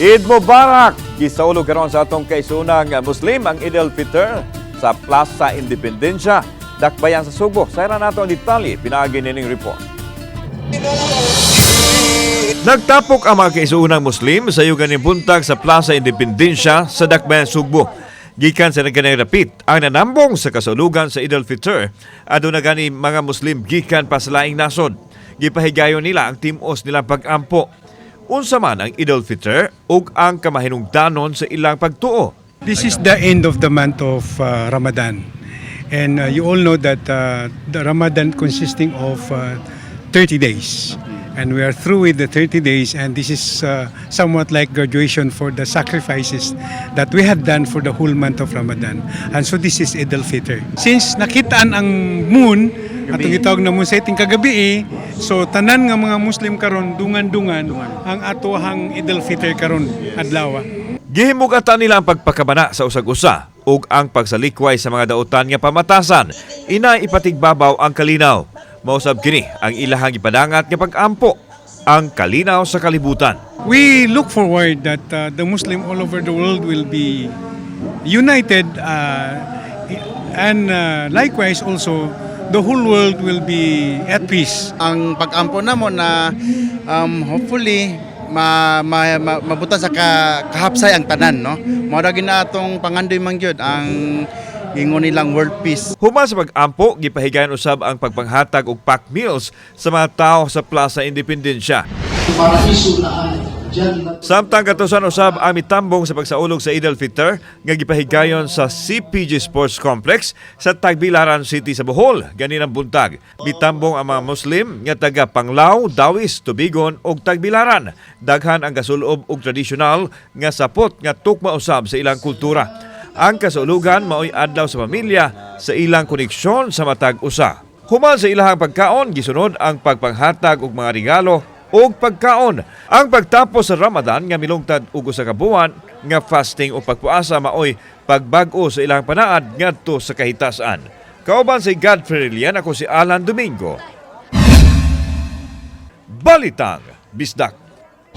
Eid Mubarak! Gisaulog karon sa atong kaigsuonang Muslim ang Eid al-Fitr sa Plaza Independencia, Dakbayan sa Sugbo. Sayran nato ang detalye pinaagi nining report. Nagtapok ang mga kaigsuonang Muslim sa ganing buntag sa Plaza Independencia sa Dakbayan, Sugbo. Gikan sa nagkanang rapit ang nanambong sa kasaulugan sa Eid al-Fitr, aduna gani mga Muslim gikan pa sa laing nasod. Gipahigayon nila ang timos nilang pag-ampo. Unsa man ang Eid al-Fitr ug ang kamahinungdanon sa ilang pagtuo? This is the end of the month of Ramadan. And you all know that the Ramadan consisting of 30 days. And we are through with the 30 days, and this is somewhat like graduation for the sacrifices that we had done for the whole month of Ramadan. And so this is Eid al-Fitr. Since nakitaan ang moon, atong gitawag na moon sighting kagabi eh, so tanan nga mga Muslim karon dungan-dungan ang atohang Eid al-Fitr karon adlaw. Gihimugatan nila ang pagpakabana sa usag-usa ug ang pagsalikway sa mga dautan nga pamatasan. Ina ipatigbabaw ang kalinaw. Mausab kini ang ilahang ipadangat nga pag-ampo, ang kalinaw sa kalibutan. We look forward that the Muslim all over the world will be united and likewise also the whole world will be at peace. Ang pag-ampo namo na hopefully mabutan sa kahapsay ang tanan, no? Mao ra gyud na atong pangandoy man gyud ang ingon nilang world peace. Human sa pag-ampo, gipahigayon usab ang pagpanghatag og pack meals sa mga tao sa Plaza Independencia. Samtang katusan usab ang mitambong sa pagsaulog sa Eid al-Fitr nga gipahigayon sa CPG Sports Complex sa Tagbilaran City sa Bohol ganinang buntag. Mitambong ang mga Muslim nga taga Panglao, Dawis, Tubigon ug Tagbilaran. Daghan ang gasulob og tradisyonal nga sapot nga tukma usab sa ilang kultura. Ang kasaulugan maoy adlaw sa pamilya sa ilang koneksyon sa matag usa. Human sa ilahang pagkaon, gisunod ang pagpanghatag og mga regalo ug pagkaon. Ang pagtapos sa Ramadan nga milungtad og usa ka buwan nga fasting o pagpuasa maoy pagbag-o sa ilang panaad ngadto sa kahitasan. Kauban si Godfrey Lian, ako si Alan Domingo. Balitang Bisdak.